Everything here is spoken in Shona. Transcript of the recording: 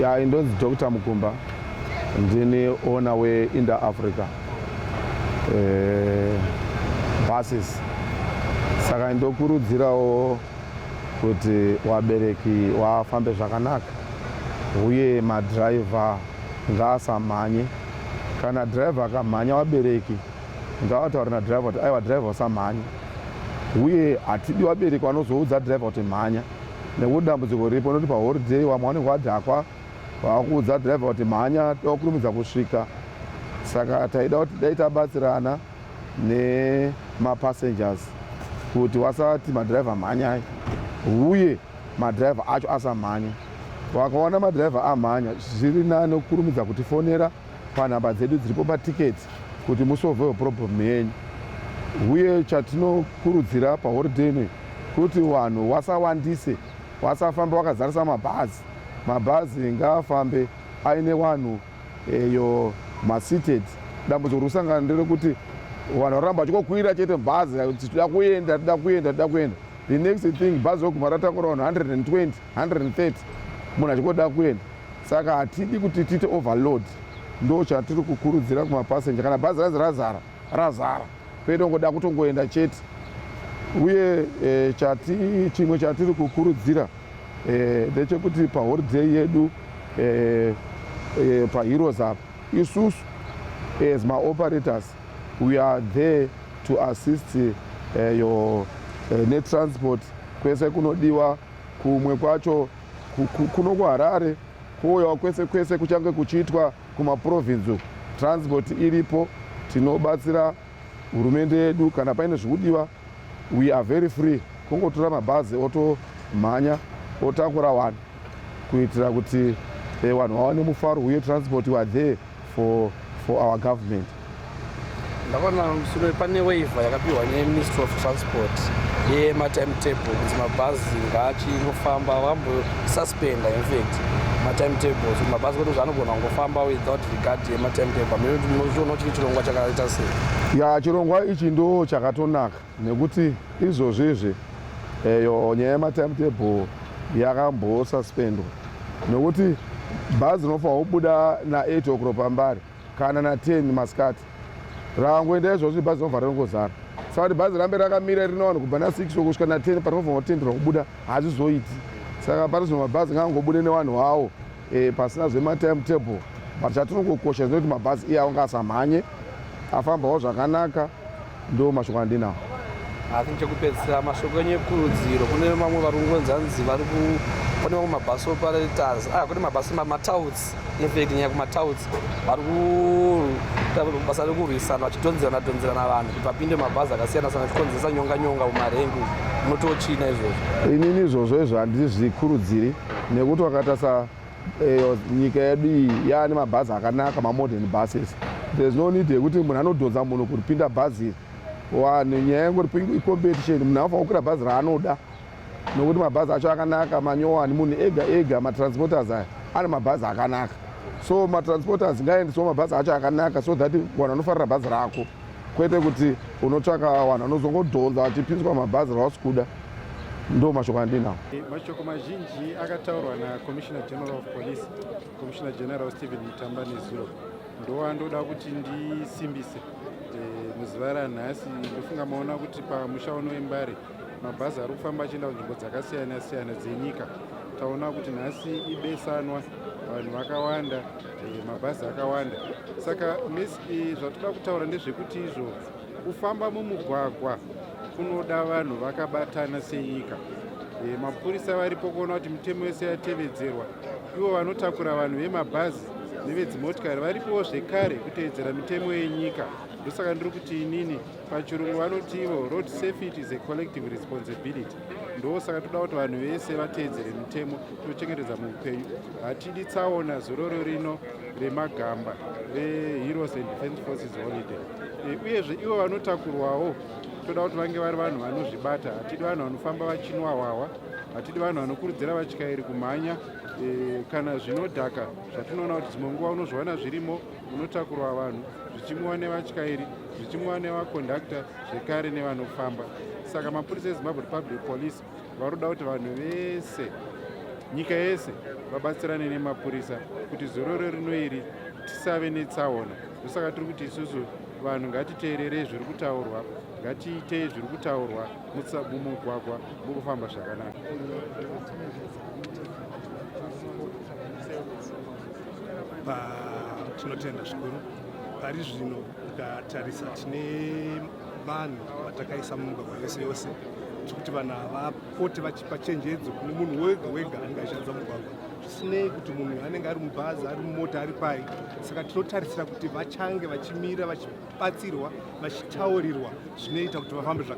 Ya, indonzi Dr Mukumba, ndini owner weInda Africa buses. Saka ndokurudzirawo kuti wabereki wafambe zvakanaka, uye madhiraivha ngaasamhanye. Kana dhiraivha akamhanya, wabereki ngavataure nadhiraivha kuti, "Aiwa dhiraivha, usamhanye." Uye hatidi vabereki vanozoudza dhiraivha kuti mhanya, nekuti dambudziko riripo nekuti paholiday vamwe vanenge vadhakwa, vakuudza dhiraivha kuti mhanya, tokurumidza kusvika. Saka taida kuti dai tabatsirana nemapassengers kuti wasati madhiraivha mhanyai, uye madhiraivha acho asamhanya. Wakaona madhiraivha amhanya, zviri nani kukurumidza kutifonera panhamba dzedu dziripo patiketi kuti musolvewo problem yenyu. Uye chatinokurudzira paholiday ino kuti vanhu wasawandise, wasafambe wakazarisa mabhazi. Mabhazi ngaafambe aine vanhu eyo maseated. Dambudziko riri kusangana nderekuti vanhu varamba vachikokwira chete bhazi kuti toda kuenda, toda kuenda, toda kuenda. The next thing, bhazi roguma ratakura vanhu 120, 130, munhu achingoda kuenda. Saka hatidi kuti tiite overload. Ndo chatiri kukurudzira kumapasenja: kana bhazi razi razara, razara, kwete kungoda kutongoenda chete. Uye chimwe chatiri kukurudzira ndechekuti paholiday yedu paHeroes apa, isusu as maoperators, we are there to assist your netransport kwese kunodiwa. Kumwe kwacho kuno kuHarare, kuuyawo kwese kwese kuchange kuchiitwa kumaprovinsi uku, transport iripo. Tinobatsira hurumende yedu. Kana paine zvikudiwa, we are very free kungotora mabhazi otomhanya, otakura vanhu kuitira kuti vanhu vawane mufaro. Uye transport, we are there for our government. Ndakaona mushure pane waiver yakapiwa neMinistry of Transport yematimetable, kunzi mabhazi ngaachingofamba. Vambosuspenda infact matimetables, kuti mabhazi kuti zvaanogona kungofamba without regard yematimetable. Munochiona chiri chirongwa chakaita sei? Ya, chirongwa ichi ndo chakatonaka, nekuti izvozvo izvi eyo nyaya yematimetable yakambosuspendwa, nekuti bhazi rinofanira kubuda na8 o'clock pambari kana na10 masikati. Rakangoenda izvozvo, bhazi rinobva ringozara. Saka kuti bhazi rambe rakamira rine vanhu kubva na6 kusvika na10 parinofanira kutenderwa kubuda, hazvizoiti. Saka pari zvino mabhazi ngaangobude nevanhu vavo pasina zvematimetable. But chatinongokosha ndekuti mabhazi iyawo ngaasamhanye, afambawo zvakanaka. Ndo mashoko andinawo. I think chekupedzisira, mashoko enyu ekurudziro kune vamwe vari kungonzanzi vari ku kune vamwe mabus operators, ah, kune mabhasi matouts, infact nyaya kumatouts, vari kuita basa rekurwisana, vachidhonzerana dhonzerana vanhu kuti vapinde mabhazi akasiyana siyana, vachikonzeresa nyonga nyonga mumarengi. Munotochina izvozvo? Inini izvozvo izvo handizvikurudziri, nekuti wakatarisa nyika yedu iyi yaane mabhazi akanaka, mamodern buses. There's no need yekuti munhu anodhonza munhu kupinda bhazi. Vanhu, nyaya yengori icompetition. Munhu anofanira kukwira bhazi raanoda, nokuti mabhazi acho akanaka, manyowani. Munhu ega ega, matransporters aya ane mabhazi akanaka, so matransporters ngaendesewo mabhazi acho akanaka, so that vanhu vanofarira bhazi rako, kwete kuti unotsvaka vanhu vanozongodhonza vachipinswa mabhazi ravasi kuda. Ndo mashoko andinawo. Mashoko mazhinji akataurwa naCommissioner General of Police, Commissioner General Stephen Mutamba, nezuro ndowandoda kuti ndisimbise muzuva ranhasi. Ndofunga maona kuti pamusha uno weMbare mabhazi ari kufamba achienda kunzvimbo dzakasiyana siyana dzenyika. Taona kuti nhasi ibesanwa, vanhu vakawanda, mabhazi akawanda. Saka zvatoda kutaura ndezvekuti izvo kufamba mumugwagwa kunoda vanhu vakabatana senyika. Mapurisa varipo kuona kuti mitemo yose yatevedzerwa. Ivo vanotakura vanhu vemabhazi nevedzimotikari varipowo zvekare kutevedzera mitemo yenyika. Ndosaka ndiri kuti inini, pachirungu vanoti ivo road safety is a collective responsibility. Ndosaka toda kuti vanhu vese vateedzere mitemo, tochengetedza muupenyu. Hatidi tsaona zororo rino remagamba reHeroes and Defence Forces holiday. Uyezve ivo vanotakurwawo toda kuti vange vari vanhu vanozvibata. Hatidi vanhu vanofamba vachinwa hwahwa, hatidi vanhu vanokurudzira vatyairi kumhanya kana zvinodhaka, zvatinoona kuti dzimwe nguva unozviwana zvirimo munotakurwa vanhu, zvichimwiwa nevatyairi, zvichimwiwa nevakondakta zvekare nevanofamba. Saka mapurisa eZimbabwe Republic Police vari kuda kuti vanhu vese Nyika yese vabatsirane nemapurisa kuti zororo rino iri tisave netsaona. Ndosaka tiri kuti isusu vanhu ngatiteererei zviri kutaurwa, ngatiitei zviri kutaurwa mumugwagwa mukufamba zvakanaka. Tinotenda zvikuru. Pari zvino ukatarisa tine vanhu vatakaisa mumigwagwa yose yose, tiri kuti vanhu ava vapote vachipa chenjedzo kune munhu wega wega anenge achishandisa mugwagwa, zvisinei kuti munhu anenge ari mubhazi, ari mumota, ari pai. Saka tinotarisira kuti vachange vachimira, vachibatsirwa, vachitaurirwa zvinoita kuti vafambe zvakanaka.